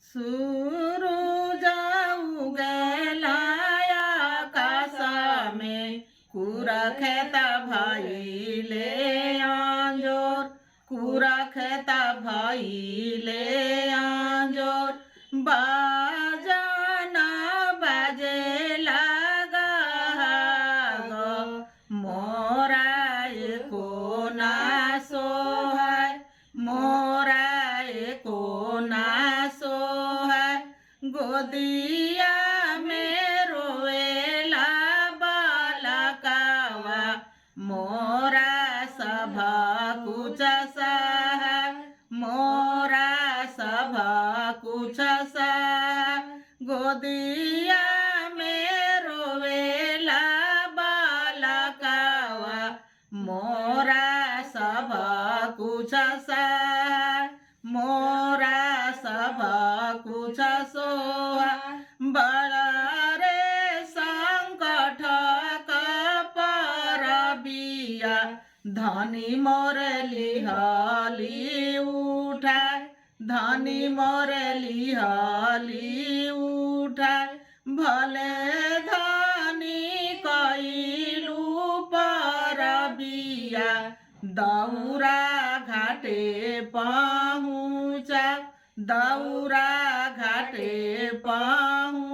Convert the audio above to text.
सूरज उगला आकाश में, कुरखेत भइले अंजोर, कुरखेत भइले अंजोर। बाजना बाजे लगा गो, मोरा को ना सोहाय, मोरा को ना सोहाय। गोदिया में रोवेला बालकावा, मोरा सभ कुछ सह, मोरा सभ कुछ सह। गोदिया में रोवेला बालकावा, मोरा सभ कुछ सह, मोरा सभ कुछ सोहा। बड़ा रे संकट परबिया, धनी मोर लिहली उठा, धनी मोर लिहली उठा। भले धनी कैलू परबिया, दौरा घाटे पहुँचा, दौरा घाटे पहुँचा।